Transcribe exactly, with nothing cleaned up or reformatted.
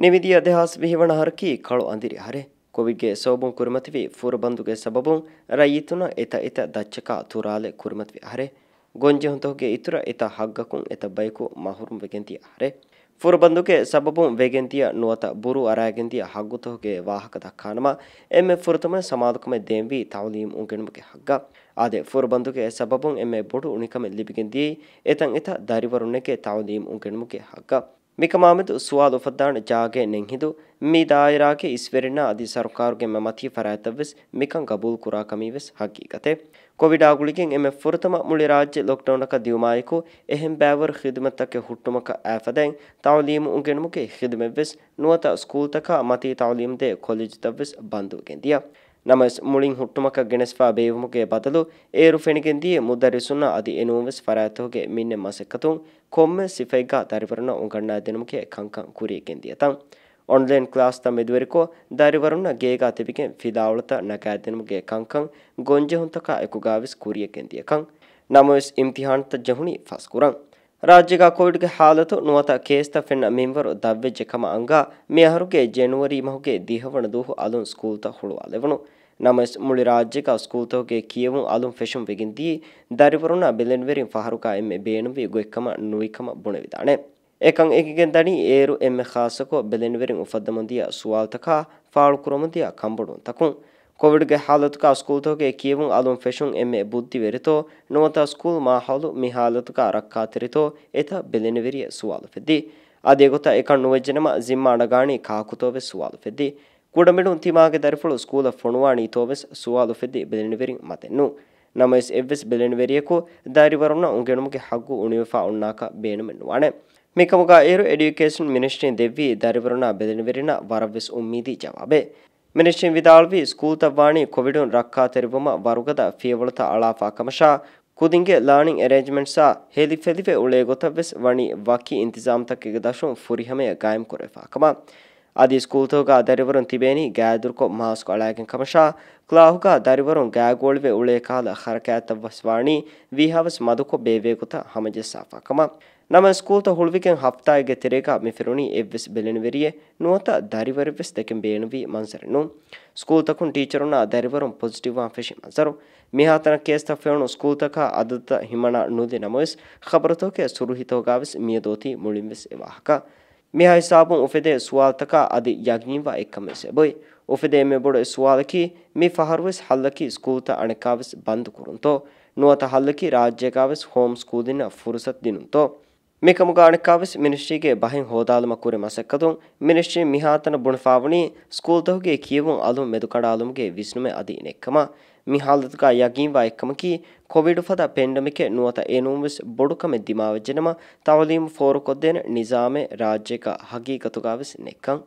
ނިމިދިޔަ ދެހާސް ވިހި ވަނަ އަހަރަކީ ކަޅު އަނދިރި އަހަރެއް. ކޮވިޑްގެ ސަބަބުން ކުރިމަތިވި ފުރަބަންދުގެ ސަބަބުން ރައްޔިތުންނަށް އެތައް އެތައް ދައްޗަކާ ތުރާލެއް ކުރިމަތިވި އަހަރެއް. ގޮންޖެހުންތަކުގެ އިތުރަށް އެތައް ހައްގަކުން އެތައް ބަޔަކު މަހުރުމް ވެގެންދިޔަ އަހަރެއް. ފުރަބަންދުގެ ސަބަބުން ވެގެންދިޔަ ނުވަތަ ބުރޫ އަރާގެންދިޔަ ހައްގުތަކުގެ ވާހަކަ ދައްކާނަމަ، އެންމެ ފުރަތަމަ ސަމާލުކަމެއް ދޭންވީ ތައުލީމް އުނގެނުމުގެ ހައްގަށް. އާދެ، ފުރަބަންދުގެ ސަބަބުން އެންމެ ބޮޑު އުނިކަމެއް ލިބިގެންދިޔައީ އެތަން އެތައް ދަރިވަރުންނެއްގެ ތައުލީމް އުނގެނުމުގެ ހައްގަށް. މިކަމާމެދު ސުވާލު އުފައްދާނެ ޖާގައެއް ނެތްހިނދު، މި ދާއިރާގެ އިސްވެރިންނާ އަދި ސަރުކާރުގެ މަތީ ފަރާތްތައްވެސް މިކަން ގަބޫލު ކުރާ ކަމީވެސް ހަގީގަތެއް. ކޮވިޑާ ގުޅިގެން އެންމެ ފުރަތަމަ މުޅި ރާއްޖެ ލޮކްޑައުނަކަށް ދިޔުމާއެކު، އެހެން ބައިވަރު ޚިދުމަތްތަކެއް ހުއްޓުމަކަށް އައިފަދައިން، ތައުލީމު އުނގެނުމުގެ ޚިދުމަތްވެސް ނުވަތަ ސްކޫލްތަކާ މަތީ ތައުލީމު ދޭ ކޮލެޖުތައްވެސް ބަންދުވެގެން ދިޔަ. ނަމަވެސް، މުޅިން ހުއްޓުމަކަށް ގެނެސްފާ ބޭއްވުމުގެ ބަދަލު، އޭރު ފެނިގެންދިޔަ މުދައްރިސުންނާ އަދި އެނޫންވެސް ފަރާތްތަކުގެ މިންނެ މަސައްކަތުން ކޮންމެ ސިފައެއްގާ ދަރިވަރުންނަށް އުނގަންނާދިނުމުގެ ކަންކަން ކުރިޔަށް ގެންދިޔަތަން. އޮންލައިން ކްލާސްތައް މެދުވެރިކޮށް، ދަރިވަރުންނަށް ގޭގާ ތިބިގެން ފިލާވަޅުތައް ނަގާދިނުމުގެ ކަންކަން ގޮންޖެހުންތަކާ އެކުގާވެސް ކުރިޔަށް ގެންދިޔަކަން. ނަމަވެސް، އިމްތިހާނުތައް ޖެހުނީ ފަސްކުރަން. ރާއްޖޭގާ ކޮވިޑްގެ ހާލަތު ނުވަތަ ކޭސްތައް ފެންނަ މިންވަރު ދަށްވެއްޖެ ކަމަށް އަންގާ، މި އަހަރުގެ ޖެނުއަރީ މަހުގެ ދިހަ ވަނަ ދުވަހު އަލުން ސްކޫލްތައް ހުޅުވާލެވުނު. ނަމަވެސް، މުޅި ރާއްޖޭގާ ސްކޫލްތަކުގެ ކިޔެވުން އަލުން ފެށުން ވެގެންދިޔައީ، ދަރިވަރުންނާ ބެލެނިވެރިން ފަހަރުގާ އެންމެ ބޭނުންވި ގޮތްކަމަށް ނުވިކަމަށް ބުނެވިދާނެ. އެކަން އެނގިގެންދަނީ، އޭރު އެންމެ ޚާއްޞަކޮށް ބެލެނިވެރިން އުފައްދަމުންދިޔަ ސުވާލުތަކާ ފާޅުކުރަމުންދިޔަ ކަންބޮޑުވުންތަކުން. ކޮވިޑްގެ ހާލަތުގާ ސްކޫލްތަކުގެ ކިޔެވުން އަލުން ފެށުން އެންމެ ބުއްދިވެރިތޯ ނުވަތަ ސްކޫލް މާހައުލު މި ހާލަތުގާ ރައްކާތެރިތޯ އެތައް ބެލެނިވެރިޔަށް ސުވާލު ފެއްދި. އަދި އެގޮތަށް އެކަން ނުވެއްޖެނަމަ، ޒިންމާ ނަގާނީ ކާކުތޯވެސް ސުވާލު ފެއްދި. ކުޑަމިނުން ތިމާގެ ދަރިފުޅު ސްކޫލަށް ފޮނުވާނީތޯވެސް ސުވާލު ފެއްދި ބެލެނިވެރިން މަތެއްނު. ނަމަވެސް، އެއްވެސް ބެލެނިވެރިޔަކު ދަރިވަރުންނަށް އުނގެނުމުގެ ހައްގު އުނިވެފާ އޮންނާކަށް ބޭނުމެއް ނުވާނެ. މިކަމުގާ އޭރު އެޑިއުކޭޝަން މިނިސްޓްރީން ދެއްވީ ދަރިވަރުންނާ ބެލެނިވެރިންނަށް ވަރަށްވެސް އުއްމީދީ ޖަވާބެއް. މިނިސްޓްރީން ވިދާޅުވީ، ސްކޫލްތައް ވާނީ ކޮވިޑުން ރައްކާތެރިވުމަށް ވަރުގަދަ ފިޔަވަޅުތައް އަޅާފާ ކަމަށާ، ކުދިންގެ ލާނިން އެރޭންޖްމަންޓްސްއާ ހެލިފެލިވެ އުޅޭ ގޮތަށްވެސް ވަނީ ވަކި އިންތިޒާމްތަކެއްގެ ދަށުން ފުރިހަމަޔަށް ގާއިމް ކުރެވިފާ ކަމަށް. އަދި ސްކޫލްތަކުގާ ދަރިވަރުން ތިބޭނީ ގާތްދުރުކޮށް މާސްކު އަޅާގެން ކަމަށާ، ކްލާހުގާ ދަރިވަރުން ގާތްގޯޅިވެ އުޅޭ ކަހަލަ ހަރަކާތްތައްވެސް ވާނީ ވީހާވެސް މަދުކޮށް ބޭއްވޭ ގޮތަށް ހަމަޖައްސާފާ ކަމަށް. ނަމަވެސް، ސްކޫލްތައް ހުޅުވިގެން ހަފްތާއެއްގެ ތެރޭގާ މި ފެނުނީ އެއްވެސް ބެލެނިވެރިއެއް ނުވަތަ ދަރިވަރެއްވެސް ދެކެން ބޭނުންވީ މަންޒަރެއް ނޫން. ސްކޫލްތަކުން ޓީޗަރުންނާ ދަރިވަރުން ޕޮޒިޓިވްވާން ފެށި މަންޒަރު. މިހާތަނަށް ކޭސްތައް ފެނުނު ސްކޫލްތަކާ އަދަދުތައް ހިމަނާ ނުދި ނަމަވެސް، ޚަބަރުތަކުގެ ސުރުހީތަކުގާވެސް މިއަދު އޮތީ މުޅިންވެސް އެ ވާހަކަ. މިހާ ހިސާބުން އުފެދޭ ސުވާލުތަކާ އަދި ޔަގީންވާ އެއްކަމެއް ވެސް އެބޮތް. އުފެދޭ އެންމެ ބޮޑު އެއް ސުވާލަކީ، މި ފަހަރުވެސް ހައްލަކީ ސްކޫލްތައް އަނެއްކާވެސް ބަންދު ކުރުންތޯ؟ ނުވަތަ ހައްލަކީ ރާއްޖޭގާވެސް ހޯމް ސްކޫލިންއަށް ފުރުސަތު ދިނުންތޯ؟ މިކަމުގަ އަނެއްކާވެސް މިނިސްޓްރީގެ ބަހެއް ހޯދާލުމަށް ކުރި މަސައްކަތުން މިނިސްޓްރީން މިހާތަނަށް ބުނެފާވަނީ ސްކޫލްތަކުގެ ކިޔެވުން އަލުން މެދުކަނޑާލުމުގެ ވިސްނުމެއް އަދި ނެތްކަމަށް. މި ހާލަތުގަ ޔަގީންވާ އެއްކަމަކީ ކޮވިޑު ފަދަ ޕެންޑެމިކެއް ނުވަތަ އެނޫންވެސް ބޮޑުކަމެއް ދިމާވެއްޖެނަމަ ތައުލީމު ފޯރުކޮށްދޭނެ ނިޒާމެއް ރާއްޖޭގަ ހަގީގަތުގަވެސް ނެތްކަން.